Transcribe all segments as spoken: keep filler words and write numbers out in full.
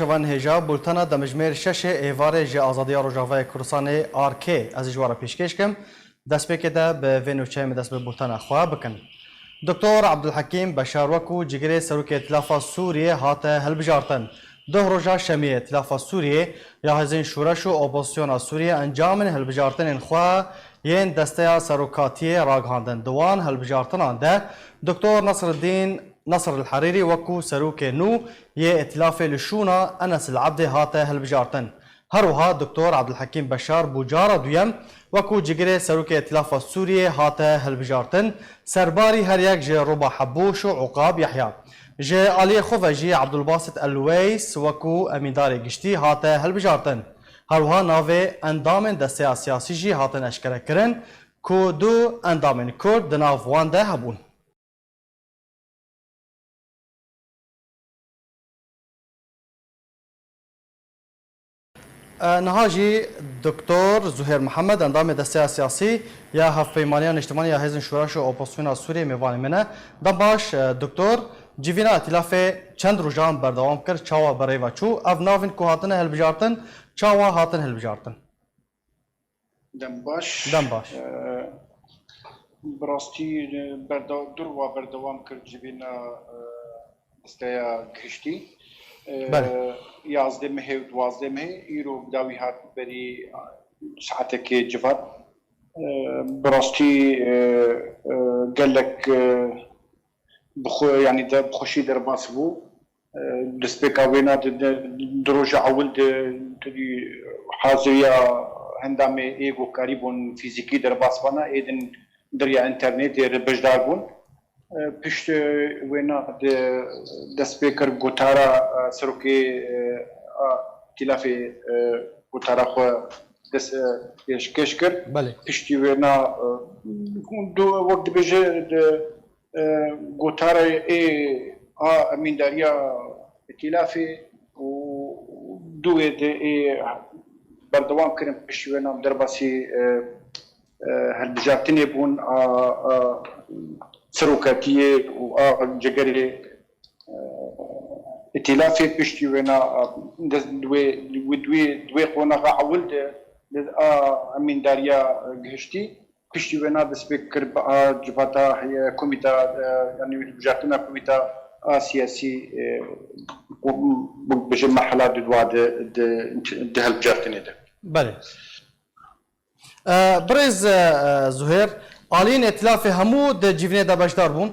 Şevan hêja bultena demjimêr şeşê êvarê ji Azadiya Rojavayê Kurdistanê, R K, ez ji we re pêşkêş kim. Destpêkê de bi vê nûçeyê me dest bi bultena xwe bikin. Doktor Abdulhekîm Beşar wekû cigirê Serokê Îtilafa Sûriyê hate hilbijartin. Duh roja Şemiyê Îtilafa Sûriyê ya Hêzên Şûreş û Opozisyona Sûriyê encamên hilbijartinên xwe yên Desteya Serokatiyê ragihandin. Di wan hilbijartinan de Doktor Nasreddîn Nasr el Herîrî wekû serokê nû yê Îtilafê li şûna Enes el Ebdê hate hilbijartin. Her wiha Doktor Abdulhekîm Beşar bû cara duyem wekû cigirê Serokê Îtilafa Sûriyê hate hilbijartin. Serbarî her yek ji Roba Hebûş û Uqab Yehya. Ji aliyê xwe ve jî Abdulbasit El Weys wekû emîndarê giştî hate hilbijartin. Her wiha navê endamên desteya siyasî jî hatin eşkerekirin ku du endamên Kurd di nav wan de hebûn. E, niha jî Doktor Zuhêr Mihemed, endamê Desteya Siyasî ya Hevpeymaniya Niştimanî ya Hêzên Şoreş û Opozisyona Sûriyê, mêvanê min e. Dem baş, e, Doktor, civîna îtîlafê çend rojan berdewam kir, çawa bi rê ve çû? Ev navên ku hatine hilbijartin, çawa hatin hilbijartin? Dem baş. Dem baş. Ee, bi rastî, e, berda-, dur wa berdewam kir civîna, e, desteya gihiştî. Ee, Belê. Yazdeh mehê û duwazdeh mehê, îro bi dawî hat berî, e, saetekê civat. Ee, bi rastî, e, e, gelek, e, bi xwe, yanî de bi xweşî derbas bû. E, destpêka wêna di, di, di roja ewil de, tu dî haziriya endamê ê ku karîbûn fîzîkî derbas bana, ê din di riya înternetê re beşdar bûn. E, pişt, e, wêna de dest pê kir gotara, e, serokê, e, a îtîlafê, e, gotara xwe dest, e, pêşkêş kir. Belê. Piştî wêna, e, du, wek dibêje, di, e, gotarê ê a emîndariya îtîlafê û duwê de ê berdewam kirin piştî wê nam derbasî, e, e, hilbijartinê bûn a, a serokatiyê û a cegerê, e, îtîlafê piştî wê na, a, dest, wê, wê, wê, wê qonaxa ewil de, de a emîndariya gihiştî. Piştî wêna dest pê kir bi a civata heye komîta, e, yanî hilbijartina komîta a siyasî, e, ku, bibêje merhela dudwa di, di, di hilbijartinê de. Belê. E, birêz, e, e, Zuhêr, aliyên îtilafê hemû di civînê de beşdar bûn?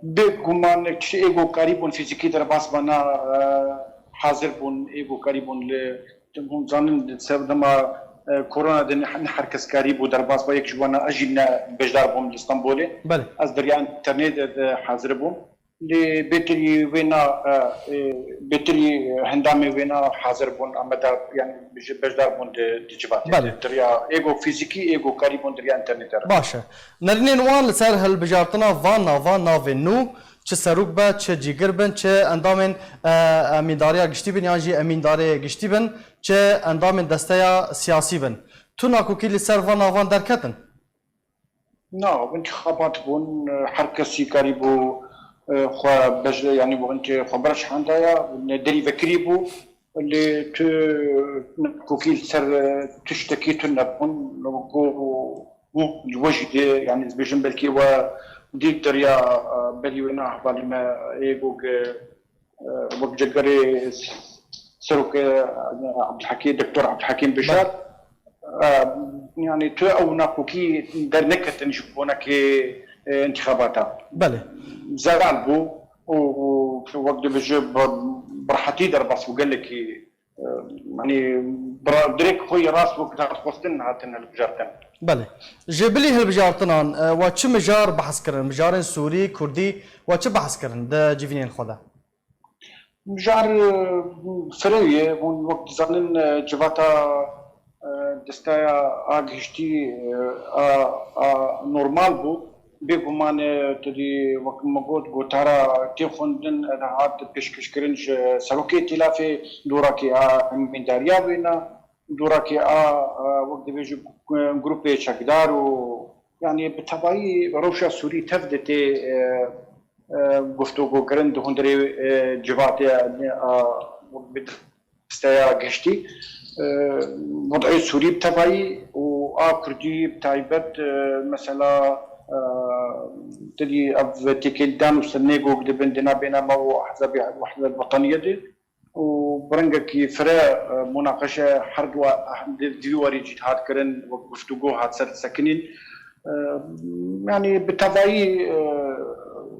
Bê guman kişî ê ku karîbûn fîzîkî derbas bana, e, hazir bûn, ê ku karîbûn li, hûn zanin, di ser dema, e, korona de ne, ne her kes karîbû derbas ba, yek ji wana ez jî ne beşdar bûm li Stenbolê. Belê. Ez derya înternetê de hazir bûm. Lê bêtirî wêna, e, e, bêtirî hendamê wêna hazir bûn, amedar, yani ji beşdar bûn di, di civatê. Belê. Derya ê ku fîzîkî, ê ku karîbûn derya înternetê re. Baş e. Nerînên wan li ser hilbijartina van navan navên nû, çi serok be, çi cîgir bin, çi endamên, e, emîndariya giştî bin yan jî emîndarê giştî bin, çi endamên desteya siyasî bin. Tu nakokî li ser van navan derketin? Na, intixabat bûn, her kesî karîbû, e, xwe bej-, yanî bo intê xwe bireşhandaya, ne derî vekirî bû. Lê tu nakokî li ser, e, tiştekî tune bûn, ku hûn ji we jî dê, yanî dibêjin belkî we dît deriya, e, berî wê na hevalî me ê ku, e, wek cegerê serokê, e, Abdulhekî-, Doktor Abdulhekîm Bişar, Belê. e, yanî tu ew nakokî derneketin ji bonekê, e, întixabata. Belê. Zelal bû û, û wek dibêje bi, bi rehetî derbas bû gelekî, e, yanî bi ra-, dirêk xwe yê rast wek dadxwestin hatin hilbijartin. Belê. Ji bilî hilbijartinan, e, we çi mijar behs kirin? Mijarên Sûrî, Kurdî, we çi behs kirin di civînên xwe de? Mijar, e, firewî ye. Hûn wek dizanin, e, civata, e, desteya a gihiştî, e, a, a normal bû. Bêguman, e, tu dî wek min got, gotara tê xwendin, e, hat pêşkêşkirin ji serokê îtîlafê, dorakê a emîndariya wêna, dorakê a, e, wek dibêjin, e, grûpê çekdar û, yanî bi tevayî rewşa Sûrî tev de tê, e, e, guftûgo kirin di hundirê, e, civatê, e, a, bi steya giştî, e, wed'ê Sûrî bi tevayî û a Kurdî bi taybet, e, mesela, e, tedî ev têkêlîdan û senê gog dibin di nabêna me û Ehzabê Wehdet Wetaniyê de û bi rengekî fire, e, munaqeşe her du di, di vî warî jî hat kirin, wek guftûgo hat ser sekinîn. E, yanî bi tevayî, e,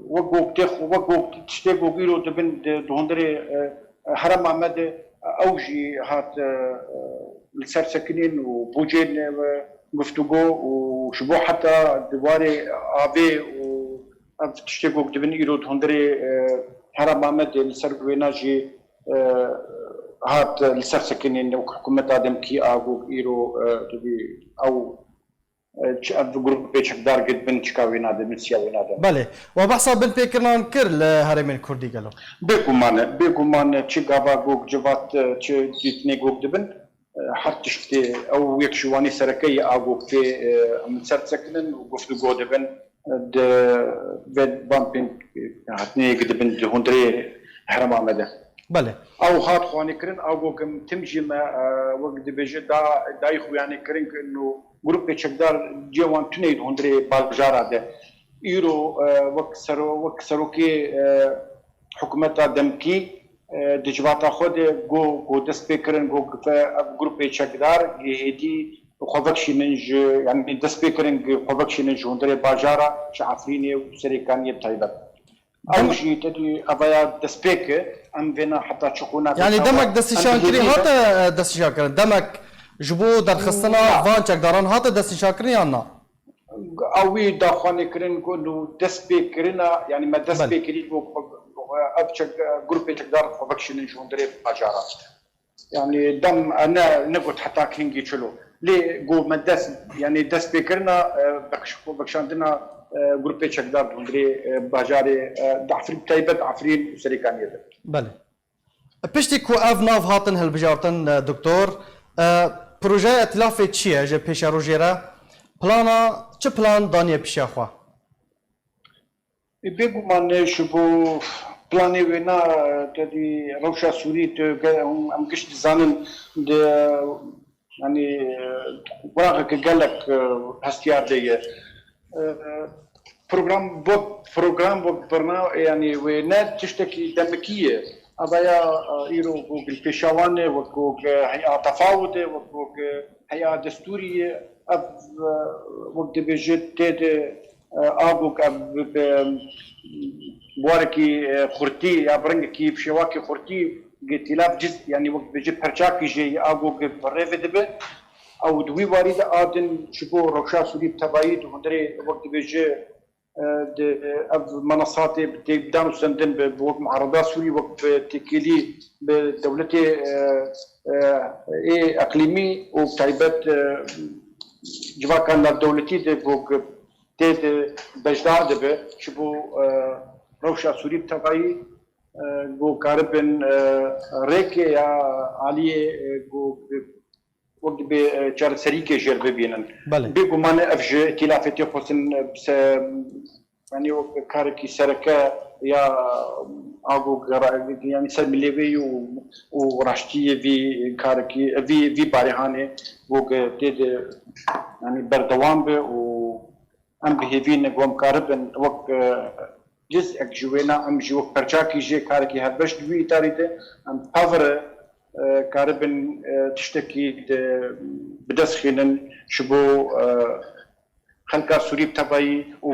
wek gog têx, wek gog tiştê gog îro dibin di, di hundirê, e, Herêma me de ew jî hat, e, li ser sekinîn û bûcên, e, guftûgo û ji bo heta di warê avê û ev tiştê ku dibin îro di hundirê, e, herêma me de li ser wêna jî, e, hat, e, li ser sekinîn û hikûmeta demkî a ku îro, e, dibî ew, e, çi ev grûpê çekdar girtibin çika wêna de, min siya wêna de. Belê. We behsa binpêkirinan kir li herêmên Kurdî gelo? Bêguman e, bêguman e, çi gava gog civat, e, çi dîtinê gog dibin, e, her tiştê ew yek ji wanî sereke ye a gog tê, e, em li ser disekinin û guftûgo dibin, e, di vê van pênc, e, hatinê yek dibin di hundirê herêma me de. Belê. Ew hat xwanîkirin, a gog em tim jî me, e, wek dibêje da, dayî xuyanîkirin ku ino grûpê çekdar cihê wan tune ye di hundirê bajara de. Îro, e, wek sero-, wek serokê, e, hikûmeta demkî, e, di civata xwe de got, got dest pê kirin, got ev grûpê çekdar hêdî xwe vekişînin ji, yanî dest pê kirin ku xwe vekişînin ji hundirê bajara, ji Efrînê û Serêkaniyê bi taybet. Ew Dem- jî tedî evaya destpêk e, em vêna heta çi xwe nabê Yani çawa. Demek destnîşankirin Em hate, e, destnîşankirin? Demek ji bo derxistina Na. van çekdaran hate destnîşankirin yan na? Ew wî daxwanê kirin ku nu dest pê kirina, yani me dest Belê. pê kirî ku ev çek, grûpê çekdar xwe vekişînin ji hundirê bajara. Yani dem, e, ne, ne got heta kengî çilo. Lê ku me dest, yani dest pê kirina, e, bekiş-, xwe vekişandina, e, grûpê çekdar di hundirê, e, bajarê, e, di Efrîn, taybet Efrîn û Serêkaniyê de. Belê. Piştî ku ev nav hatin hilbijartin, e, doktor, e, projeya îtilafê çi ye ji pêşerojê re? Plana, çi plan daniye pişiya xwe? E, bêguman e ji bo planê wêna, e, tedî rewşa Sûrî tu ge-, em, em giş dizanin di, yani, e, wiraxeke gelek, e, hestiyar de ye. E, program wek, program wek birna-, yani wê ne tiştekî demikî ye. Evaya, e, îro ku gilpêşawan e, wek ku heya tefawut e, wek ku heya destûrî ye. Ev, e, wek dibêje tê de, e, a ku ev bi, bi warekî, e, xurtî ya bi rengekî bi şêwakî xurtî gê tîlav ciz, yani wek dibêje perçakî jê ye a ku bi rêve dibe. Ew di wî warî de a din ji bo rewşa Sûrî bi tevayî di hundirê wek dibêje, e, di, ev menasatê bi têkdan û sendin bi, bi wek muarada Sûrî, wek bi têkilî bi dewletê, e, e, ê eqlîmî û bi taybet, e, civaka navdewletî de ku tê de beşdar dibe ji bo, e, rewşa Sûrî bi tevayî, e, ku karibin, e, rêkê ya aliyê, e, ku wek dibê, e, çareserîkê jêr bibînin. Belê. Bêguman e ev ji îtîlafê tê xwestin, e, bi se-, yanî wek karekî sereke ya a ku gera-, yanî ser milê wê û, û raştiyê vî karekî, vî, vî barê hanê wek tê de, yanî berdewam be û em bi hêvî ne ku em karibin wek, e, cizek ji wêna em jî wek perçakî jê karekî hevbeş di wî îtarî de em pevre, e, karibin, e, tiştekî de bi dest xînin ji bo, e, xelka Sûrî bi tevayî û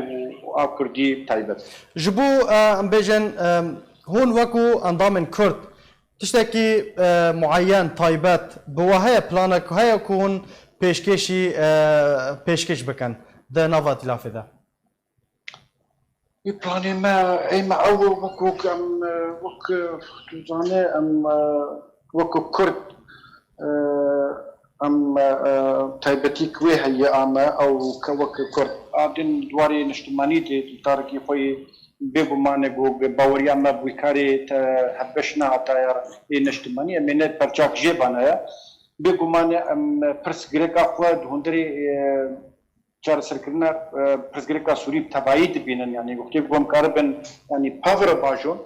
a Kurdî bi taybet. Ji bo, e, em bêjin, e, hûn wekû endamên Kurd tiştekî, e, mueyen, taybet bi we heye, planek heye ku hûn pêşkêşî, e, pêşkêş bikin di nava îtîlafê de? Wî planê me, ê me ew e, wek, wek em, e, wek, e, tu zane, em, e, wek Kurd, e, em, e, e, taybetî ku wê heye a me, ew ke wek Kurd. A din di warê niştimanî de, di tarekî xwe yê bêguman e ku baweriya me bi wî karê te hevbeş nehata ya ê niştimanî, em ê ne perçak jê bana ye. Bêguman e em pirsgirêka xwe di hundirê, e, çareserkirina, e, pirsgirêka Sûrî bi tevayî dibînin. Yanî wextê ku em karibin, yanî pevre bajon,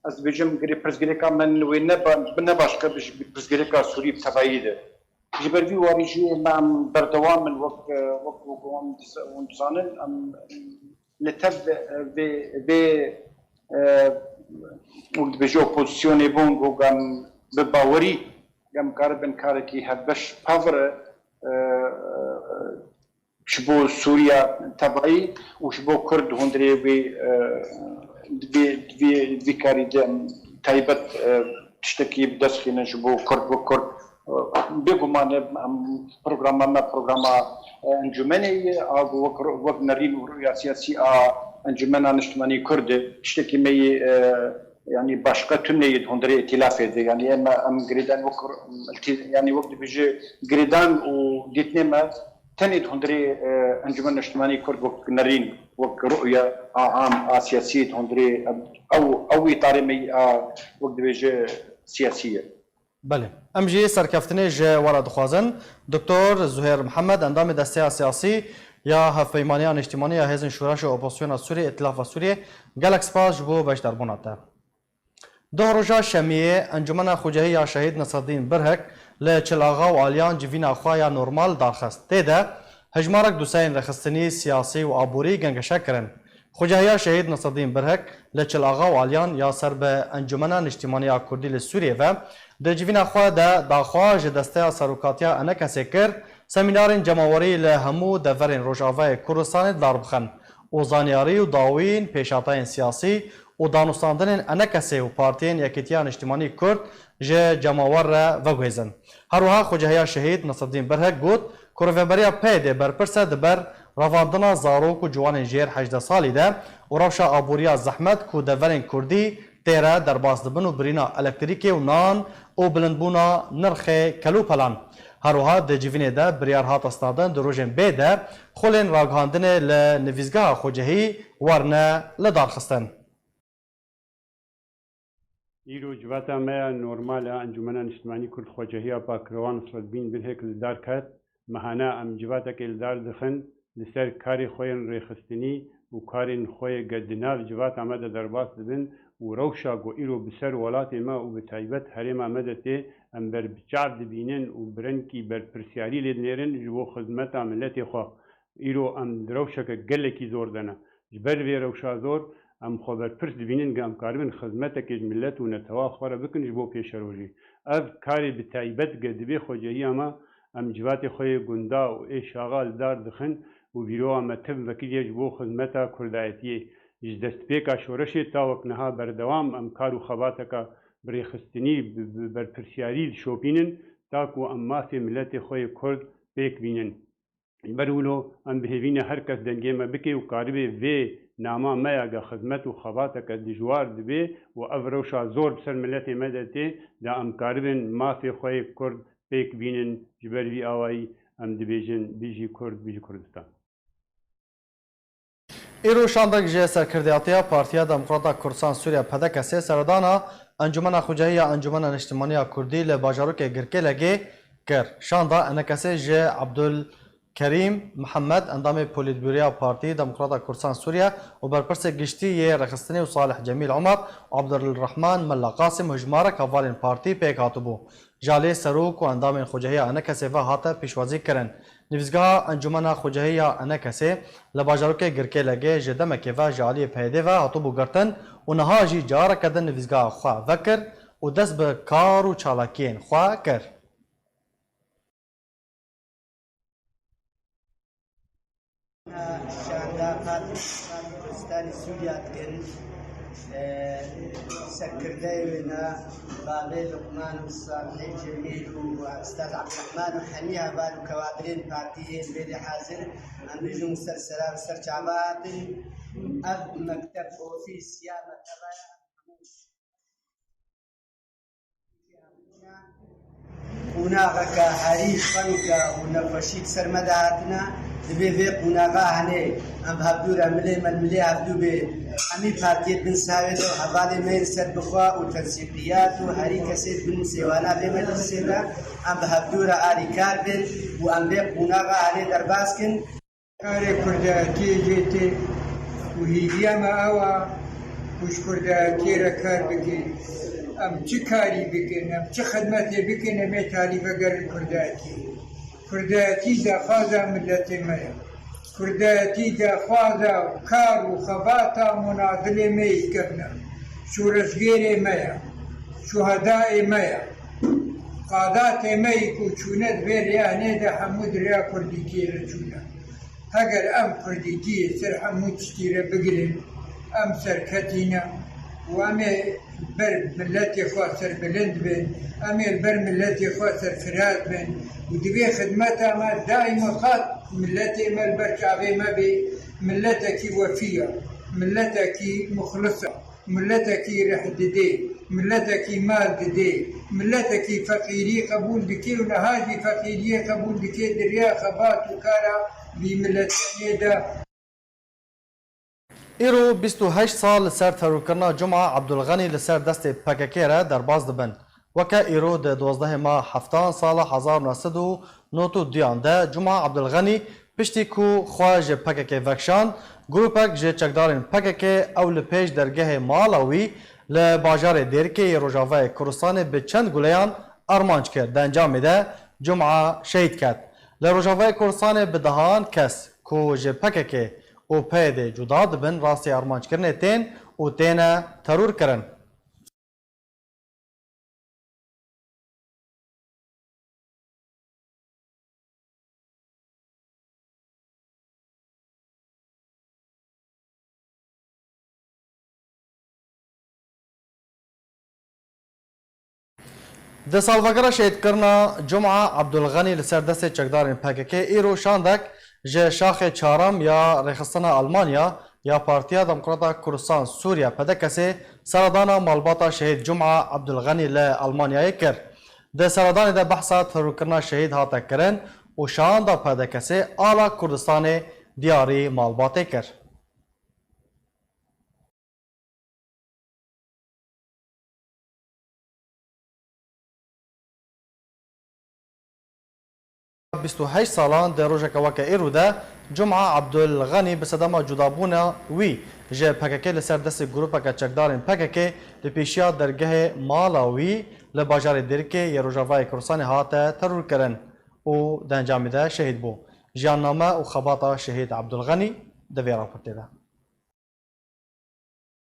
ez dibêjim girê pirsgirêka me wê ne ba-, ne başka bi ji pirsgirêka Sûrî bi tevayî de. Ji ber vî warî jî me em berdewam in wek, e, wek ku em diz-, hûn dizanin, em li tev vê, vê, e, wek dibêje opozisyonê bûn ku em bi bawerî em karibin karekî hevbeş pevre, e, ji bo Sûriya tevayî û ji bo Kurd hundirê wî, e, vî, vî, vî karî de taybet, e, tiştekî bi dest xînin ji bo Kurd wek Kurd. E, bêguman e, em, programa me programa, e, encûmenê ye, a ku wek ru-, wek nerîn û rûya siyasî a Encûmena Niştimanî Kurd e, tiştekî me yê, e, yanî başqa tune yê di hundirê îtîlafê de. Yanî em, em girêdan wek ru-, îtî-, yanî wek dibêje girêdan û dîtinê me tenê di hundirê, e, Encûmena Niştimanî Kurd wek nerîn, wek rûya a am a siyasî di hundirê, em, ew, ew îtarê me yî a, wek dibêje siyasî ye. Belê. Em jî serkeftinê ji we re dixwazin. Doktor Zuhêr Mihemed, endamê Desteya Siyasî ya Hevpeymaniya Niştimanî ya Hêzên Şoreş û Opozisyona Sûriyê, Îtîlafa Sûriyê, gelek spas ji bo beşdarbûna te. Duh roja şemiyê, Encûmena Xucehî ya Şehîd Nesreddîn Birhik li Çil Axa û aliyan civîna xwe ya normal darxist. Tê de hejmarek doseyên rêxistinî, siyasî û aborî gengeşe kirin. Xucehiya Şehîd Nesreddîn Birhik li Çil Axa û aliyan ya ser bi Encûmena Niştîmanî ya Kurdî li Sûriyê ve di civîna xwe de daxwaz ji Desteya Serokatiya Enekesê kir, semînarên cemawerî li hemû deverên Rojavayê Kurdistanê darbixin û zanyarî û dawîn pêşhatayên siyasî û danûstandinên Enekesê û Partiyên Yekîtiya Niştîmanî Kurd ji cemawer re veguhêzin. Her wiha Xucehiya Şehîd Nesreddîn Birhik got ku Rêveberiya P Y D'ê berpirs e di ber revandina zarok û ciwanên jêr hejdeh salî de û rewşa aboriya zehmet ku deverên Kurdî tê re derbas dibin û birîna elektrîkê û nan û bilindbûna nirxê kelûpelan. Her wiha di civînê de biryar hate standin di rojên bê de xulên ragihandinê li nivîsgeha Xucehî werine lidarxistin. Îro civata me ya normal a Encûmena Niştimanî Kurd Xwecehiya Pakirwan Sredbîn Bilhêk li dar ket. Mehana em civatekê li dar dixin, li ser karê xwe yên rêxistinî û karên xwe yê ge di nav civata me de derbas dibin û rewşa ku îro bi ser welatê me û bi taybet herêma me de tê, em ber bi çav dibînin û bi rengkî berpirsiyarî lê dinêrin ji bo xizmeta miletê xwe. Îro em di rewşeke gelekî zor de ne. Ji ber vê rewşa zor, em xwe berpirs dibînin ku em karibin xizmetekê ji milet û netewa xwe re bikin ji bo pêşerojî. Ev karê bi taybet ge divê xwecehiya me, em civatê xwe yê gunda û ê şaxa li dar dixin û bîroya me tim vekirî ye ji bo xizmeta kurdayetiyê. Ji destpêka şoreşê ta wek niha berdewam em kar û xebateka bi rêxistinî, bi, bi berpirsiyarî dişopînin, ta ku em mafê miletê xwe yê kurd pêk bînin. Ji ber wilo em bi hêvî ne her kes dengê me bike û karibê vê nama me ya ge xizmet û xebateke dijwar dibe û ev rewşa zor bi ser miletê me de tê, de em karibin mafê xwe yê kurd pêk bînin. Ji ber vî awayî em dibêjin, Bijî Kurd, bijî Kurdistan. Îro şandek ji serkirdeyatiya Partiya Demokrata Kurdistan Sûriye, P D K S'ê, seredana Encûmena Xucehî ya Encûmena Niştimanî ya Kurdî li bajarokê Girkêlegê kir. Şanda Enekesê ji Abdul Kerîm Mihemed, endamê Polîtbûroya Partî Demokrata Kurdistan Sûriye û berpirsê giştî yê rêxistinê, û Salih Cemîl Omer û Abdulrehman Mela Qasim û hejmarek hevalên partî pêk hatibû. Ji aliyê serok û endamên Xucehiya Enekesê ve hate pêşwazî kirin. Nivîsgeha Encûmena Xucehî ya Enekesê li bajarokê Girkêlegê ji demekê ve ji aliyê P Y D'ê ve hatibû girtin û niha jî careke din nivîsgeha xwe vekir û dest bi kar û çalakiyên xwe kir. Şanda Kurdistan Sûriya dikin, e, serkirdeyê wêna Babê Luqman û Salihê Cemîl û Ustaz Abdurrahman û hemî heval û kewadirên partiyê li vêrê hazir, em bijîn ser sera û ser çava hatin. Ev mekteb ofîs ya mekteba Qonaxeke herî xenka û nexweşî bi ser me de hatine. Divê vê qonaxa henê em bi hevdû re milê me li milê hevdû bê hemî partiyê bin sahê de û hevalê me yên serbixwe û tensîqiyat û herî kesê di bin sêwana vê meclisê de em bi hevdû re alîkar bin û em vê qonaxa henê derbas kin. Karê kurdayetiyê jê tê û hêviya me ew e ku ji kurdayetiyê re kar bikin. Em çi karî bikin, em çi xidmetê bikin, em ê talî vegerin kurdayetiyê. Kurdayetî daxwaza miletê me ye. Kurdayetî daxwaza kar û xebata munadilê me yê kevn e. Şoreşgêrê me ye. Şuhedayê me ye. Qadatê me yî ku çûne di vê rêyanê de hemû di rêya kurdîtiyê re çûne. Heger em kurdîtiyê ser hemû tiştî re bigirin, em serketî ne û em ê ber miletê xwe serbilind bin, em ê li ber miletê xwe serfiraz bin û divê xidmeta me daîma qat miletê me li ber çavê me bê, miletekî wefî ye, miletekî muxlis e. Miletekî rih didê, miletekî mal didê, miletekî feqîrî qebûl dike û niha jî feqîriyê qebûl dike di riya xebat û kara vî miletanê de. Îro bîst û heşt sal li ser terorkirina Cuma Abdulxenî li ser destê P K K re derbas dibin. Weke îro di dozdehê ma heftan sala hezar neh sed û nod û duyan de Cuma Abdulxenî piştî ku xwe ji P K K vekişand, grûpek ji çekdarên P K K ew li pêş dergehê mala wî li bajarê Dêrikê yê Rojavayê Kurdistanê bi çend guleyan armanc kir. Di encamê de Cuma şehîd ket. Li Rojavayê Kurdistanê bi dehan kes ku ji P K K û P Y D'ê cuda dibin, rastî armanckirinê tên û têne teror kirin. Di salvegera şehîdkirina Cuma Abdulxenî li ser destê çekdarên P K K îro şandek ji şaxê çaram ya Rêxistina Almanya ya Partiya Demokrata Kurdistan Sûriye, P D K S'ê, seredana malbata şehîd Cuma Abdulxenî li Almanyayê kir. Di seredanê de behsa terorkirina şehîd hate kirin û şanda P D K S'ê ala Kurdistanê diyarî malbatê kir. Bîst û heşt salan di rojeke weke êro de Cuma Abdulxenî bi sedema cudabûna wî ji P K K li ser destê grûpeke çekdarên P K K li pêşiya dergehê mala wî li bajarê Dêrikê yê Rojavayê Kurdistanê hate terorkirin û di encamê de şehîd bû. Jiyanname û xebata şehîd Abdulxenî di vê raportê de.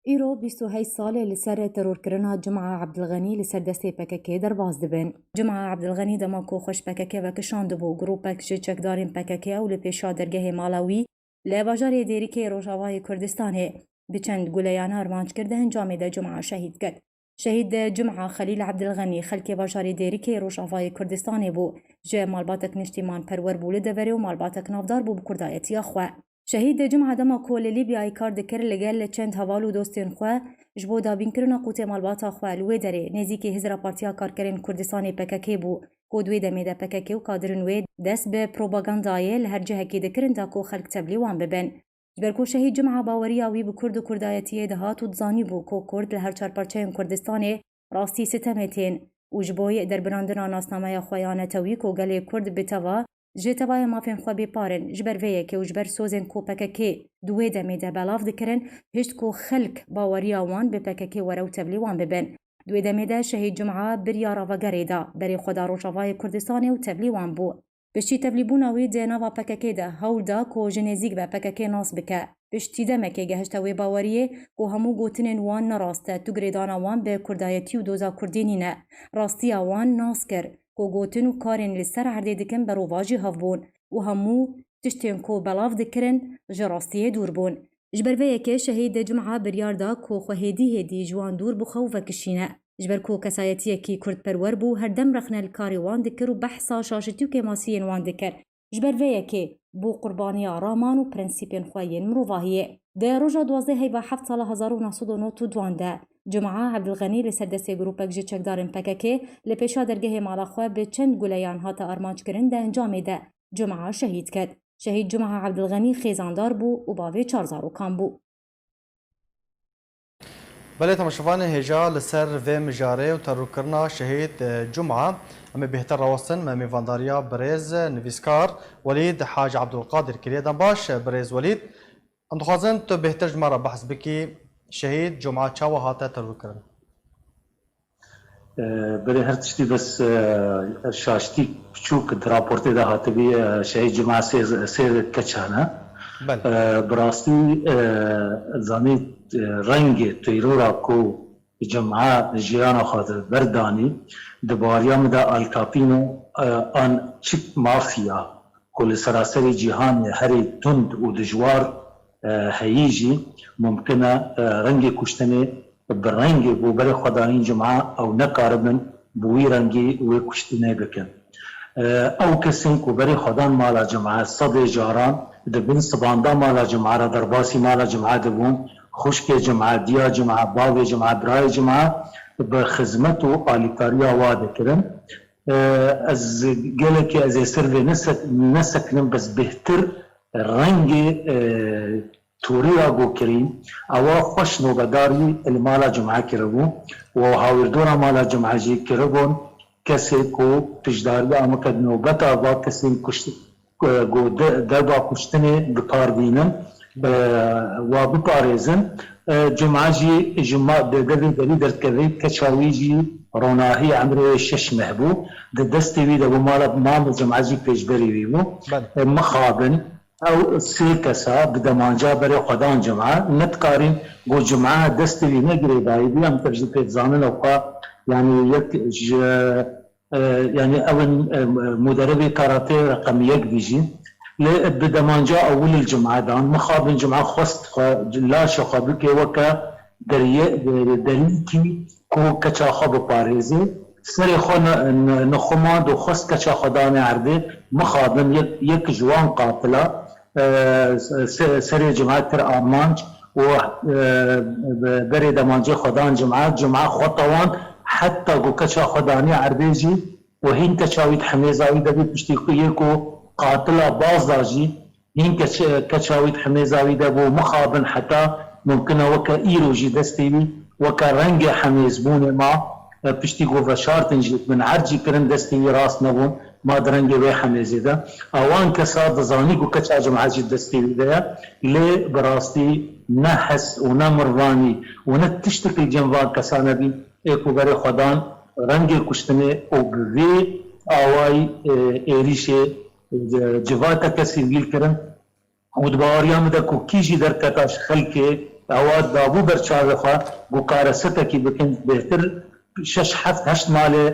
Îro bîst û heşt sal e li ser terorkirina Cuma Abdilxenî li ser destê P K K derbas dibin. Cuma Abdilxenî dema ku xwe ji P K K vekişandibû, grûpek ji çekdarên P K K ew li pêşa dergehê mala wî li bajarê Dêrikê Rojavayê Kurdistanê bi çend guleyan armanc kir, di encamê de Cuma şehîd ket. Şehîd Cuma Xelîl Abdilxenî xelkê bajarê Dêrikê Rojavayê Kurdistanê bû. Ji malbatek niştîmanperwer bû li deverê û malbatek navdar bû bi kurdayetiya xwe. Şehîd Cuma dema ku li Lîbyayê kar dikir, li gel çend heval û dostên xwe ji bo dabînkirina qûtê malbata xwe li wê derê nêzîkî hizra Partiya Karkerên Kurdistanê P K K bû, ku di wê demê de P K K û kadirên wê dest bi propagandayê li her cihekê dikirin da ku xelk tevlî wan bibin. Ji ber ku şehîd Cuma baweriya wî bi kurd û kurdayetiyê dihat û dizanîbû ku kurd li her çar parçeyên Kurdistanê rastî sitemê tên û ji bo derbirandina nasnameya xwe ya netewî ku gelê kurd bi teva ji tevaya mafên xwe bê par in, ji ber vê yekê û ji ber sozên ku P K K di wê demê de belav dikirin, hişt ku xelk baweriya wan bi P K K were û tevlî wan bibin. Di wê demê de şehîd Cuma biryara vegerê da, berê xwe da Rojavayê Kurdistanê û tevlî wan bû. Piştî tevlîbûna wî di nava P K K de hewl da ku ji nêzîk ve P K K nas bike. Piştî demekê gehişte wê baweriyê ku hemû gotinên wan ne rast e, tu girêdana wan bi kurdayetî û doza kurdî nîne. Rastiya wan nas kir ku gotin û karên li ser erdê dikin berovajî hev bûn û hemû tiştên ku belav dikirin ji rastiyê dûr bûn. Ji ber vê yekê şehîd Cuma biryar da ku xwe hêdî hêdî ji wan dûr bixe û vekişîne. Ji ber ku kesayetiyekî kurdperwer bû, her dem rexne li karê wan dikir û behsa şaşitî û kêmasiyên wan dikir. Ji ber vê yekê bû qurbaniya raman û prensîpên xwe yên mirovahiyê. Di roja duwazdeh heyva heft sala hezar û neh sed û nod û duan de Cuma Ebdilxenî li ser destê grûpek ji çekdarên P K K li pêşa dergehê mala xwe bi çend guleyan hate armanckirin, di encamê de Cuma şehîd ket. Şehîd Cuma Ebdilxenî xêzandar bû û bavê çar zarokan bû. Belê temaşevanê hêja li ser vê mijarê û terorkirina şehîd, e, Cuma, Em ê bêhtir rawestin me mêvandariya birêz nivîskar Welîd Hac Abdulqadir kiriye. Dem baş birêz Welîd. Em dixwazin tu bêhtir ji me re behs bikî. Şehîd Cuma çawa hate terorkirin? Belê her tiştî bes şaştî piçûk di raportê de hatibî şehîd Cuma sê, sê keça ne. Belê. Bi rastî zanî rengê terora ku Cuma jiyana xwe di ber danî, di baweriya min de Al Capino an çi mafya ku li seraserê cîhanê herî tund û dijwar heyî jî mumkin e rengê kuştinê bi rengê ku berê xwe danîn Cuma ew nekaribin bi wî rengî wê kuştinê bikin. Ew kesên ku berê xwe dan mala Cuma sedê caran di bin sibanda mala Cuma re derbasî mala Cuma dibûn, xwişkê Cuma, diya Cuma, bavê Cuma, birayê Cuma bi xizmet û alîkariya wa dikirin. Ez gelekî ez ê ser vê nesekinim, bes bêhtir rengê Torî ya ku kirî, ewa xweş nobedarî li mala Cuma kiribû û hawîrdora mala Cuma jî kiribûn kesê ku tişdariya mike di nobeta va kesên kuşt ku derba kuştinê bi kar bînin, wa biparêzin. Cuma jî ji ma di devê derî derdikeve, keça wî jî ronahî emrê wê şeş meh bû. Di destê wî de bû, mala Mamê Cuma jî pêşberî wî bû. Mixabin. Ew sê kesa bi demanca berê xwe dan Cuma, nedikarîn ku Cuma destê wî ne girêdayî bû, em tev jî pê dizanin ew xwe, yanî yek ji, e, yanî ew in, e, muderibê karate reqem yek bî jî. Lê bi demanca ewil li Cuma dan, mixabin Cuma xwest xwe, laşê xwe bike weke deriyê, derîkî ku keça xwe biparêzê, serê xwe nixumand û xwest keça xwe danê erdê, mixabin yek, yek ji wan qatila, e, serê Cuma kir armanc û, e, berê demancê xwe dan Cuma, Cuma xwe tewand, heta ku keça xwe danî erdê jî û hîn keça wî di hemêza wî de bî, piştî ku yê ku qatila baz da jî, Hîn keça wî di hemêza wî de bû, mixabin heta mumkin e weke îro jî destê wî weke rengê hemêzbûnê ma, piştî ku veşartin jî, min erd jî kirin, destê wî rast nebûn, ma di rengê wê hemêzê de. Ewan kesa dizanî ku keça Cuma jî destê wî de ye, lê bi rastî ne hes û ne mirvanî û ne tiştek li cem van kesa nebî, ê ku berê xwe dan rengê kuştinê û bi vê awayî êrîşê civata kesî wîl kirin. Û di baweriya min de ku kî jî derketa ji xelkê ewa dabû ber çavê xwe ku karesetekî bikin, bêhtir şeş heft heşt malê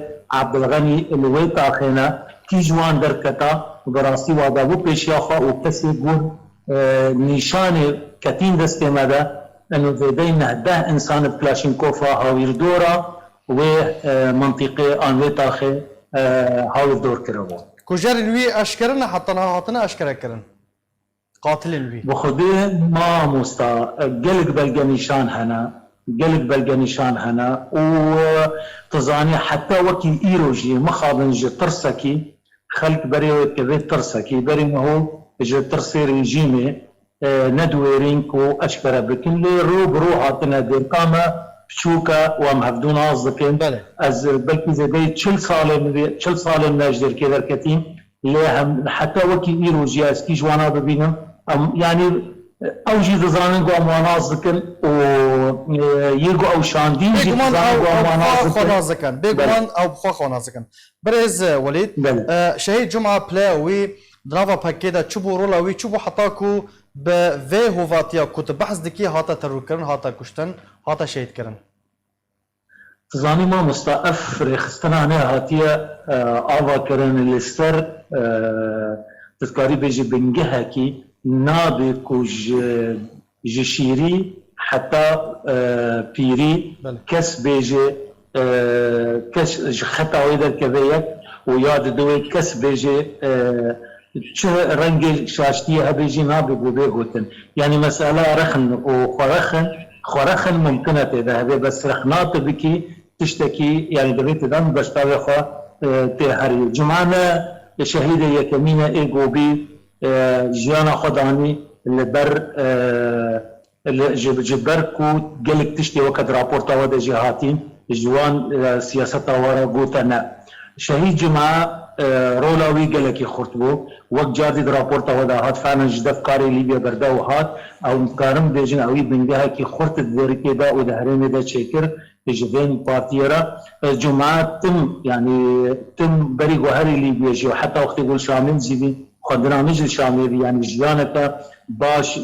Ebdilxenî li wê taxê ne, kî ji wan derketa, bi rastî wa dabû pêşiya xwe û kesê gur, e, nîşanê ketîn destê me de, eno zêdeyî neh deh însan bi Klaşînkofa hawîrdora wê, e, mintîqê an wê taxê, e, hawîrdor kiribû. Kujerên wî eşkere ne, heta niha hatine eşkerekirin? Qatilên wî. Bi xwedê mamosta, gelek belgenîşan hene, gelek belgenîşan hene û, e, tu zanî heta wekî îro jî mixabin ji tirsekî, xelk berê wê dikeve tirsekî, berê niho ji tirsê rejîmê, e, nediwêrîn ku eşkere bikin, lê ro bi ro hatine dêrka me, piçûk e û em hevdû nas dikin. Belê. Ez, e, belkî zêdeyî çil salên, çil salên me ji dêrkê derketîn. Lê hem heta wekî îro jî ez kî ji wana bibînim. Em, yanî ew jî dizanin ku em wan nas dikin û, e, yê ku ew şandîn jî dizanin ku em wan nas dikin. Bêguman ew bi xwe nas dikin. Bêguman ew bi xwe nas dikin. Birêz Welîd, e, Şehîd Cuma pile wî di nava P K K de çi bû, rola wî çi bû heta ku bi vê hovatiya ku tu behs dikî hate terorkirin, hate kuştin, hate şehîdkirin? Tu zanî mamosta, ev rêxistina nehatiye, e, avakirin li ser, e, tu dikarî bêjî bingehekî nabê ku ji, ji şîrî heta, e, pîrî kes bêje, e, kes ji xeta wê derkeve yek û ya di dê wê kes bêje, e, çi rengê şaştiyê hebe jî nabe ku bê gotin. Yanî mesela rexin û xwerexin, xwerexin mumkin e tê de hebe, bes rexna tu bikî tiştekî, yanî divê tu dan beşdavê xwe, e, tê herî. Cuma ne şehîdê yekemîn e ê ku bî, e, jiyana xwe danî li ber, e, Li, ji, ji ber ku gelek tiştê weke di raporta we de jî hatîn, ji wan, e, siyaseta we re gote ne. Şehîd Cuma, e, rola wî gelekî xurt bû. Wek cardî di raporta xwe de hat, fehnen ji def karê Lîbya berde û hat. Ew, em dikarin bêjin, ewî bingehekî xurt di Dêrikê de û di herêmê de çêkir ji vên partiyê re. E, Cuma tim, yanî tim berî ku herî Lîbya jî û heta wextê ku li Şamê jî bî, xwendina min jî li Şamê bî, yanî jiyaneke baş, e,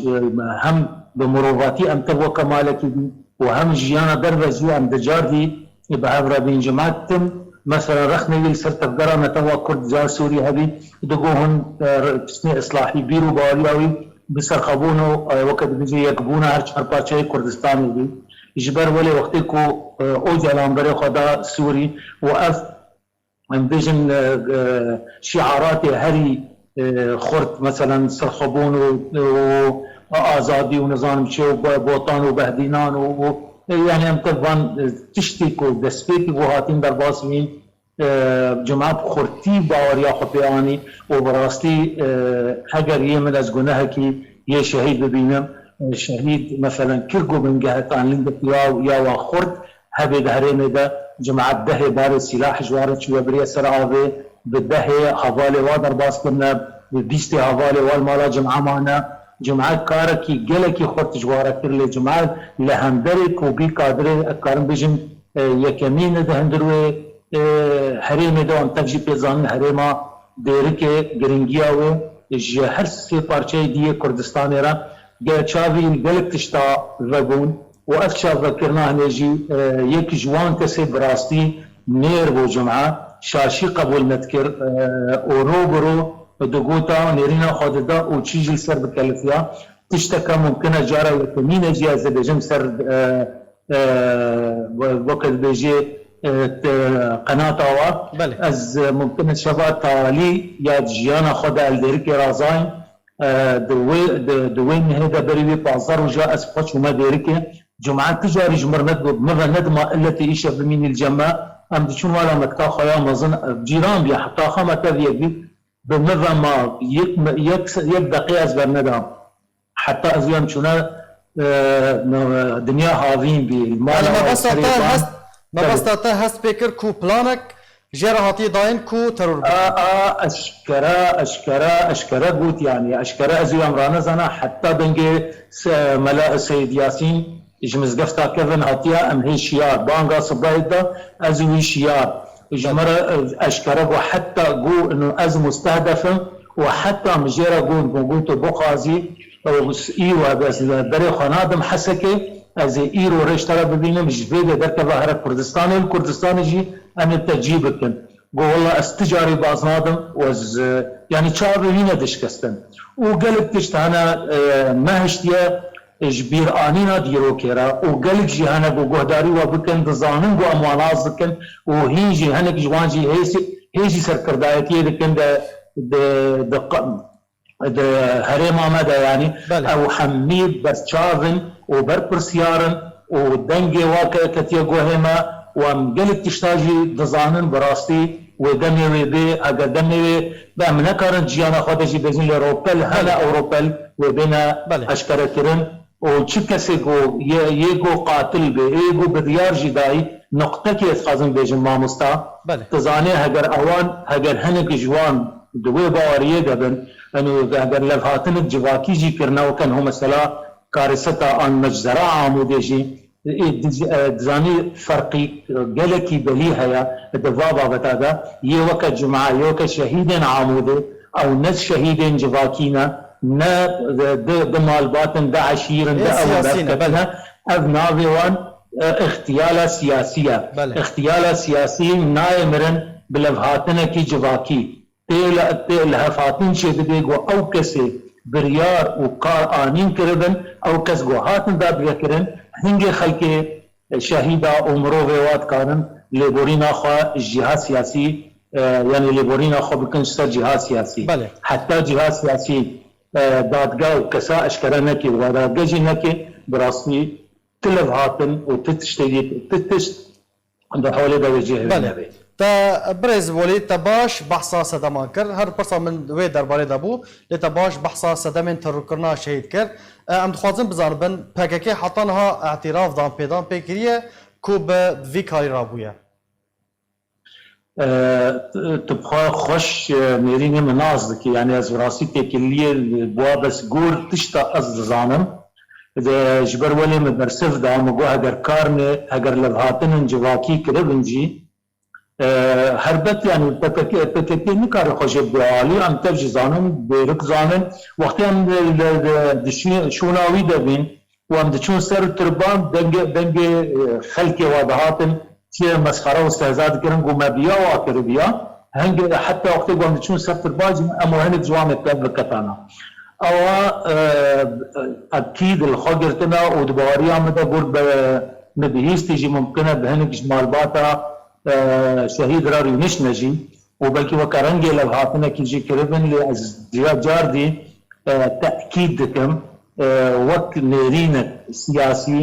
hem bi mirovatî em tev weke malekî bî û hem jiyana derve jî em di cardî bi hev re bîn. Cuma tim, mesela rexnê wî li ser tevgera netewa Kurd ya Sûrî hebî, digo hûn, e, pisnê islahî bîr û baweriya wî bi serxwebûn û, e, weke dibêje yekbûna her çar parçeyê Kurdistanê bî. Ji ber welê wextê ku, e, Ocalan berê xwe da Sûrî û ev em bêjin, e, e, şiaratê herî, e, xurt, meselen, serxwebûn û, û azadî û nizanim çi û bo-, botan û behdînan û, û, e, yani em tev van, e, tiştî ku destpêkî ku hatin derbas bîn, e, cuma bi xurtî baweriya xwe pê anî û bi rastî, e, heger yê min ez gunehekî yê şehîd bibînim, e, şehîd, meselen, kir ku bingehetan lingek ya, ya wa xurt, hebê di herêmê de cemaet dehê barê sîlah ji wan re çûye biriye ser avê, bi dehê hevalê wa derbas kirine, bi bîstê hevalê wa li mala cemaet mane. Cemaet karekî gelekî xurt ji wan re kir, lê cemaet li hemberê ku bî kadirê, ez karim bêjim, e, yekemîn di hundir wê, e, herêmê de, em tev jî pê zanin herêma Dêrikê, giringiya wê ji her sê parçeyê diyê Kurdistanê re ge-, çavî gelek tişta vebûn. Û ev çavvekirina hinê jî, e, yek ji wan kesê bi rastî nêr bû cuma, şaşî qebûl nedikir, e, û ro bi ro digota, nêrîna xwe dida û çî jî li ser bikelifiya. Tişteke mumkin e cara yekemîn e jî ez dibêjim ser, e, e, we-, weke dibêjê, e, te-, qenata wa. Belê. Ez, e, mumkin e şeva talî ya jiyana xwe de el Dêrikê razayim. E, di wê, di, di wê mehê de berî wê pazdeh roja ez xwe çûme Dêrikê. Cuma ti carî ji mir negot, mi ve nedima illetê îşev bimînî li cem me. Em diçûn mala me kita xwe ya mezin, e, cîran bî, heta xwe me tev yek bî. Bi mi ve ma yek, yek, yek deqê ez bernedam. Heta ez yan çûne, e, me-, dinya havîn bî. Mala Yanî me we mebesta serê te van. Hest, Belê. Mebesta te hest pê kir ku planek jê re hatiye dayîn ku teror bike. A, a, eşkere, eşkere, eşkere got, yanî eşkere ez û em ranezana, heta dengê se-, Mela Seyid Yasîn ji mizgefta kevin hatiye, em hê şiyar, banga sibehê da, ez û wî şiyar. Ji me re, e, eşkere got, heta got, ino ez mustehdef im û heta min jê re got, got, got, tu bixwazî, e, îro ez berê xwe nadim Hesekê, ez ê îro rê ji te re bibînim, ji vê dê derkeve here Kurdistanê, li Kurdistanê jî em ê te cî bikin. Got, wela ez ti carî baz nadim û ez, e, yanî çavê wî ne dişkestin. Û gelek tişt hene, e, me hiştiye, e, ji bîranîna dîrokê re û gelek jî hene ku guhdarî we bikin, dizanin ku em wan nas dikin û hîn jî hinek ji wan jî hê sî-, hê jî serkirdayetiyê dikin de, de, de, di herêma me de, yanî Belê. Ew hemî berçav in û berpirsiyar in û dengê wa ke-, ketiye guhê me û em gelek tişta jî dizanin bi rastî wê demê wê bê, heger demê wê be, em nekarin ciyana xwe de jî bêjin, lê ropel hene Belê. Ew ropel wê bêne Belê. Eşkerekirin. Û çi kesê ku yê, yê ku qatil bê, yê ku biryar jî dayî, nuqtekê ez dixwazim bêjim mamosta. Belê. Tu zanê heger ewan, heger hinek ji wan di wê baweriyê de bin, eno heger levhatinik civakî jî kirine, weke niho mesela kareseta an meczera Amûdê jî, ê, diz-, e, dizanî ferqî, e, gelekî belî heye di va babeta de. Yê weke cuma, yê weke şehîdên Amûdê, ew ne şehîdên civakî ne, ne, e, di, di malbat in, di eşîr in, di Ê ew in siyasî ne, berketine. Belê. Ev navê wan, e, îxtiyala siyasî ye. Belê. Îxtiyala siyasî nayê mirin bi levhatinekî civakî. Tê li, tê lihevhatin çêdibê ku ew kesê biryar û kar anîn kiribin, ew kes ku hatin dadvekirin, hingê xelkê şehîda û mirovê wa dikarin lêborîna xwe ji cîha siyasî, e, yanî lêborîna xwe bikin ji ser cîha siyasî. Belê. Heta cîha siyasî, e, dadge û kesa eşkere neke û dadge jî neke, bi rastî ti levhatin û ti tiştekî, ti tişt di holê de wê cihê wê Belê. Nebê. Te birêz Welî, te baş behsa sedeman kir. Her pirsa min wê derbarê de bû, lê te baş behsa sedemên terorkirina şehîd kir. E, em dixwazin bizanibin, P K K heta niha îtîraf dan pêdan pê kiriye ku bi vî karî rabûye. E, tu bi xwe xweş, e, nêrînê min nas dikî. Yanî ez bi rastî têkiliyê li bo bes gor tişta ez dizanim. De ji ber welê min bersiv da, min got heger kar ne, heger levhatinin civakî kiribin jî, e, helbet yanî P K K, P K K nikare xwe jê bide alî, em tev jî zanin, bêrik zanin. Wextê em li, li, li, di şû-, şûna wî de bîn, û em diçûn ser tirban, dengê, dengê, e, xelkê wa dihatin, çi mesxere û stehza dikirin, ku me biya wa kiribiya. Hingê heta wextê ku em diçûn ser tirban jî em û hinek ciwanê tev biketana. Ewa, e, e, ekîd li xwe girtina û di baweriya min de gur be, min bihîstî jî mumkin e bi hinek ji malbata, e, şehîd re rûniştine jî. û belkî weke rengê levhatinekî jî kiribin, lê ez ca-, cardî, e, tekîd dikim, e, wek nêrînek siyasî,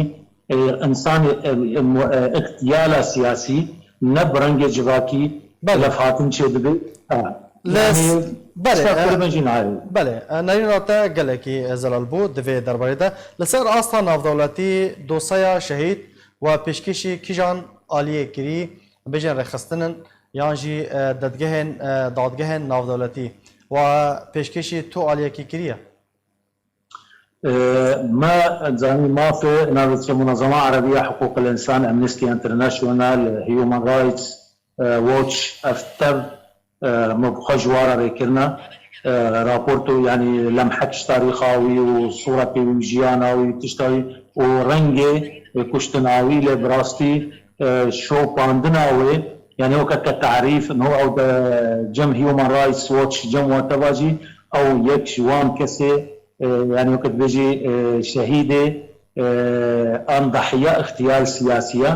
e, însanê, e, e, mu-, e, îxtiyala siyasî ne bi rengê civakî Belê. levhatin çêdibe. Ha. Li Yanî, s-, belê, tişta e, kiribin jî nayê. belê, e, nerîna te gelekî, e, zelal bû di vê derbarê de. Li ser asta navdewletî dosyeya şehîd we pêşkêşî kîjan aliyê kirî, bêjin rêxistinin, yan jî, e, dedgehên, e, dadgehên navdewletî we pêşkêşî tu aliyekî kiriye? E, me zanî mafê navê çi Munezema Erebiya Hiqûqil Însan, Amnesty International, Human Rights, e, Watch, ev tev, e, me bi xwe ji wan re rêkirine. E, raporto, yanî lemhek ji tarîxa wî û sûretê wî û jiyana wî û tişta wî û rengê, e, kuştina wî, lê bi rastî, e, şopandina wê, yanî weke ke tarîf, no ew de cem Human Rights Watch, cem whatever jî, ew yek ji wan kesê, e, yanî weke dibêjî, e, şehîdê, e, an dahiya îxtiyal siyasî ye.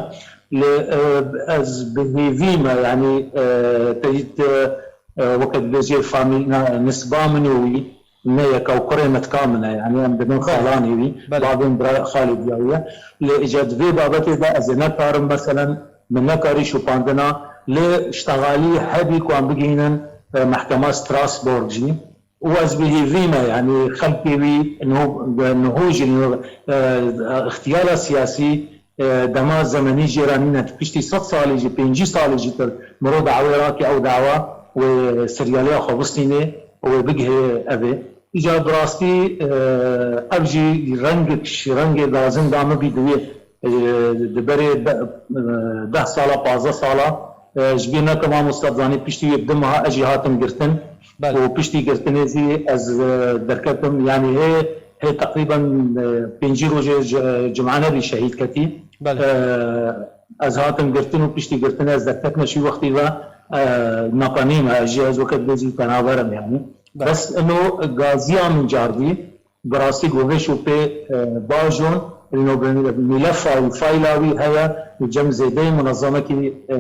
Lê, e, ez bi hêvî me, yanî, e, te dît, e, weke dibêjê famîl-, na-, nisba min û wî ne yek e, ew kurê metka min e, yanî em dibin Belê. xalanê wî, Belê. bavên bira Xalîdiya wî ye. Lê îca di vê babetê de ez ê nekarim, meselen, min nekarî şopandina, lê ştexalî hebî ku em bigihînin, e, mehkema Strasbourg jî. Û ez bi hêvî me, yanî xelkê wî niho, niho jî niho, e, îxtiyala siyasî, e, dema zemenî jê re nîne. Piştî sed salî jî, pêncî salî jî tir miro dawê rake ew dawa wê seryaliya xwe bistînê û wê bigihê evê. Îca bi rastî, e, ev jî rengek, rengê gazin da min bî di wê e, di berê de-, e, deh sala, pazdeh sala, e, ji bîr neke mamoste, dizanî piştî wê bi du meha ez jî hatim girtin. Belê. Û piştî girtinê jî ez, e, derketim. Yanî hê, hê teqrîben, e, pêncî rojê ci-, cuma nebî şehîd ketî. Belê. E, ez hatim girtin û piştî girtinê ez derketime şî wextî ve, e, neqenîme, ez jî ez weke dibêjî penaber im yanî. Belê. Bes ino gaziya min cardî, Bi rastî govêş û pê, e, bajon, li no bi mîlefa û fayla wî heye, li cem zêdeyê munezemekî, e,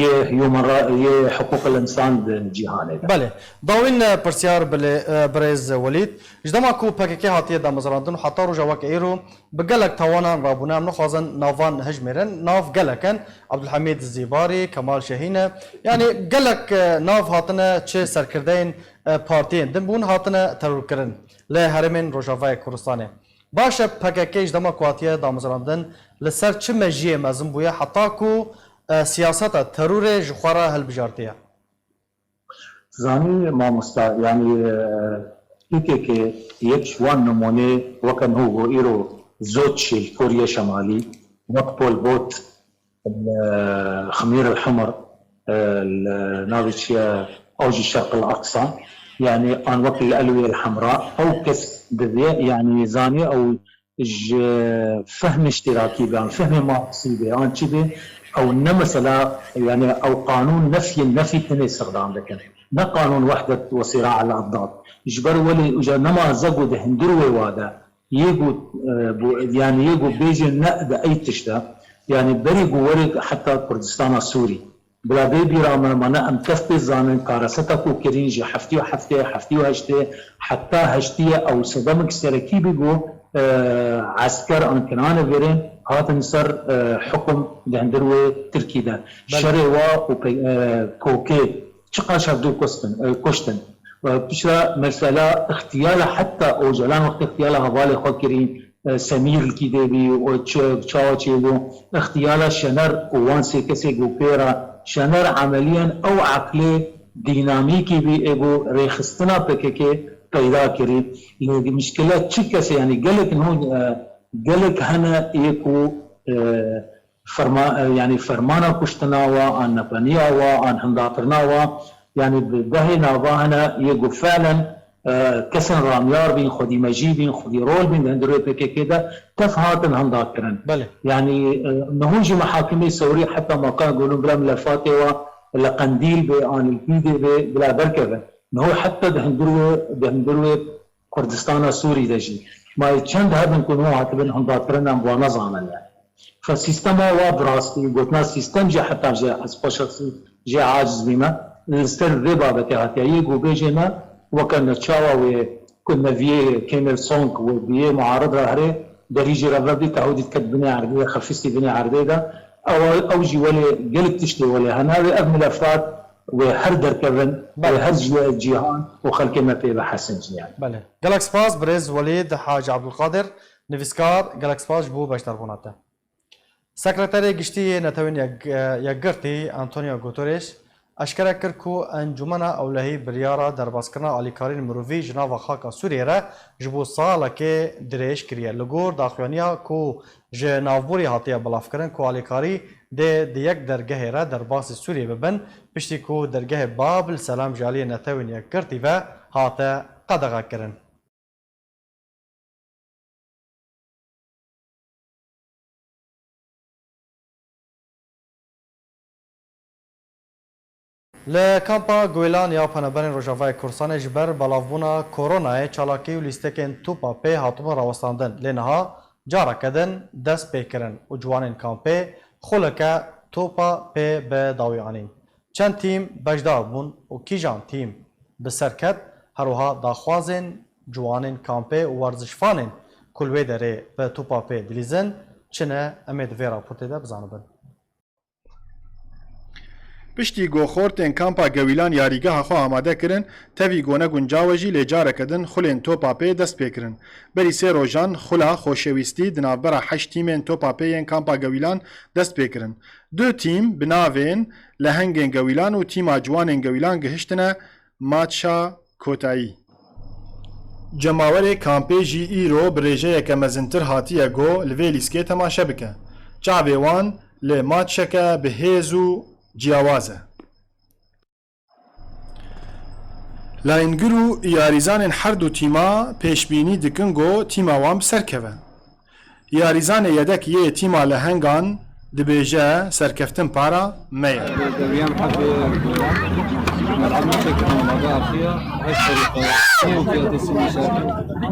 yê human ra-, yê hiqûqil însan di cîhanê de. Belê. Dawîn, e, pirsyar bilê, e, birêz Welîd. Ji dema ku P K K hatiye damezrandin û heta roja weke îro bi gelek tawanan rabûne, em nixwazin navan hijmêrin. Nav gelek in. Abdulhamîd Zîbarî, Kemal Şehîne. Yanî gelek, e, nav hatine çi serkirdeyên, e, partiyên din bûn, hatine terorkirin. li herêmên Rojavayê Kurdistanê. Baş e, P K K ji dema ku hatiye damezrandin, li ser çi mejiyê mezin bûye heta ku, e, siyaseta terorê ji xwe re hilbijartiye? Zanî mamosta, yanî, e, P K K yek ji wan nimûnê weke niho ku îro zot çêl Koriyê Şemalî, wek Pol Pot, Ximîr el Humr, e, li navê çi ye, ew jî Şerq el Aqsa, yanî an wek li Elwê el Hemra, ew kes divê, yanî zanî ew ji fehm îştîrakî be, an fehmê Marksî be, an çi be, ew ne mesela, yanî ew qanûn nefyê nefî tenê sixdan dikin. Ne qanûn wehdet we sîra el adad. Ji ber welê uca nema ze ku di hundir wê wa de, Yê ku, e, bo-, yanî yê ku bêjin ne di ey tişt de, yanî berî ku were heta Kurdistana Sûrî. Bila vê bîra me, me ne em tev pê zanin, kareseta ku kirîn ji heftê û heftê, heftê û heştê, heta heştê ew sedemek serekî bî ku, e, esker an kinane vêrên hatin ser, e, hukum di hundir wê Tirkî de. Belê. Şerê wa û pe-, e, kokê Çiqas hevdû kuştin, e, kuştin. E, piştre mesela îxtiyala heta Ocalan wextê îxtiyala hevalê xwe kirî, e, Semîr li kî dê bî û çi, çawa çêbû, îxtiyala Şener û wan sê kesê ku pê re Şener emeliyen ew eqlê dînamîkî bî ê bo rêxistina P K K peyda kirî. Lê mişkile çi kesê, yanî gelek nû, e, gelek hene ê ku, e, ferma-, e, yanî fermana kuştina wa, an nepeniya wa, an hindatirina wa, yanî bi dehê nava hene yê ku felen, e, kesên ramyar bîn, xwedî mejî bîn, xwedî rol bîn di hundirê P K K de tev hatin hindakirin. Belê. Yanî, e, niho jî mihakimê Sewrî heta maka golûn bila milefatê wa li Qendîl bê, an li Pîdê bê, bila derkevin. Niho heta di hundirê, di hundirê Kurdistana Sûrî de jî. Ma yê çend hebin ku niha hatibin hundakirin em wan nezanin yani. Fe sîstema wa bi rastî, gotina sîstem jî heta jê ez xwe şexsî jê aciz bîme. Li ser vê babetê hatiye. Yê ku bêjê me weke neçawa wê ku neviyê Kêmêl Song wê biyê muarid re herê, derî jî re vebî, tehûdî diket binê erdê, xefîstî binê erdê de. Ew, ew jî welê gelek tiştê welê hene. Wê ev milefat wê her derkevin, wê Belê. her cî-, cîhan û xelkê me pê bihesin jî yani. Belê. Gelek spas birêz Welîd Hacî Abdulkadir, nivîskar, gelek spas ji bo beşdarbûna te. Sekreterê Giştî yê Netewên Yek-, Yekgirtî Antonio Guterres eşkere kir ku Encûmena Ewlehî biryara derbazkirina alîkariyên mirovî ji nava xaka Sûriyê re ji bo salekê dirêj kiriye. Li gor daxuyaniya ku ji navborî hatiye belavkirin ku alîkarî dê di yek dergehê re derbasî Sûriyê bibin, piştî ku dergehê Bab el Selam ji aliyê Netewên Yekgirtî ve hate qedexekirin. Li kampa Guêlan ya Penaberên Rojavayê Kurdistanê ji ber belavbûna koronayê çalakî û lîstekên topa pê hatibûn rawestandin, lê niha careke din dest pê kirin û ciwanên kampê xuleke topa pê bi dawî anîn. Çend tîm beşdar bûn û kîjan tîm bi ser ket, her wiha daxwazên ciwanên kampê û werzişvanên ku li wê derê bi topa pê dilîzin çi ne, em ê di vê raportê de bizanibin. Piştî ku xortên kampa Gewîlan yarîgeha xwe amade kirin, tevî ku ne guncaw e jî lê careke din xulên topa pê dest pê kirin. Berî sê rojan xula xoşewîstî di navbera heşt tîmên topa pê yên kampa Gewîlan dest pê kirin. Du tîm bi navên Lehengên Gewîlan û tîma ciwanên Gewîlan gihiştine matça kotayî. Cemawerê kampê jî îro bi rêjeyeke mezintir hatiye go li vê lîskê temaşe bike. Çavê wan li matçeke bi hêz û ciyawaz e. Layîngir û yarîzanên her du tîma pêşbînî dikin go tîma wan bi ser keve. Yarîzanê yedek yê tîma Lehengan dibêje serkeftin para me ye. Deviyem hebe mel'ab meşekil mada axiya, heşt ferîqa, sî û piyade sî meşekil,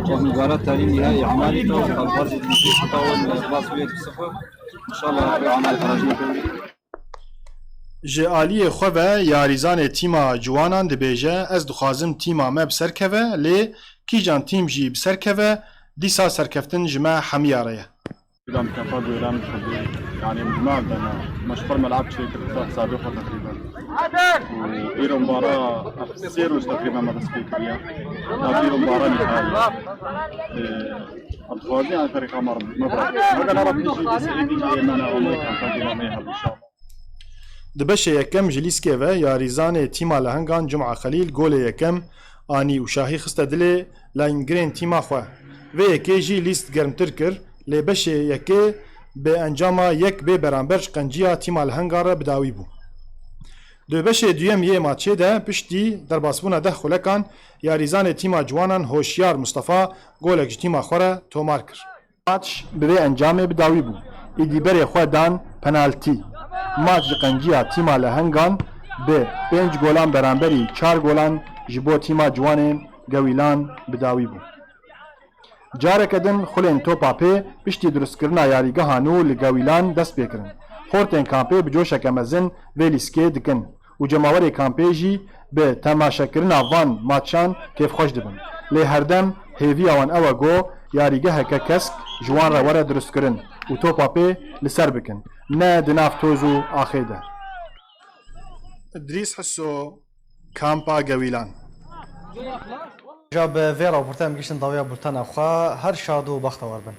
ve mubara tarî nihayî emalî da, kalbazî dîzî heta wan bas wê bi sifir. Înşallah, bi emal xerec nekin. Ji aliyê xwe ve yarîzanê tîma ciwanan dibêje, ez dixwazim tîma me bi ser keve, lê kîjan tîm jî bi ser keve, dîsa serkeftin ji me hemiya re ye. Dam kefa goyran xwedî, yani mimar dana, meşxur mel'ab çêkir, xwe hesabê xwe teqrîben. Û îro mbara sê roj teqrîben me dest pê kiriye. Navî îro mbara nîkariye. Em dixwazin yani ferîqa me re mebra. Mega nara pêşî dest êdî jî êmene Amerîkan, teqrîben me hebû inşallah. Di beşê yekem ji lîskê ve yarîzanê tîma Lehengan Cuma Xelîl golê yekem anî û şahî xiste dilê layîngirên tîma xwe. Vê yekê jî lîst germtir kir, lê beşê yekê bi encama yek bê beramber ji qenciya tîma Lehengan re bi dawî bû. Di beşê duyem yê maçê de piştî derbasbûna deh xulekan yarîzanê tîma ciwanan Hoşyar Mustafa golek ji tîma xwe re tomar kir. Maç bi vê encamê bi dawî bû. Êdî berê xwe dan penaltî. Maç ji qenciya tîma Lehengan bi pênc golan beramberî çar golan ji bo tîma ciwanên Gewîlan bi dawî bû. Careke din xulên topa pê piştî dirustkirina yarîgeha nû li Gewîlan dest pê kirin. Xortên kampê bi coşeke mezin vê lîskê dikin û cemawerê kampê jî bi temaşekirina van maçan kêfxweş dibin. Lê herdem hêviya wan ew e ku yarîgeheke kesk ji wan re were dirustkirin û topa pê li ser bikin, ne di nav toz û axê de. Idrîs Hiso, Kampa Gewîlan. Ja bi vê raportê em gihiştin dawiya bultena xwe. Her şad û bextewar bin.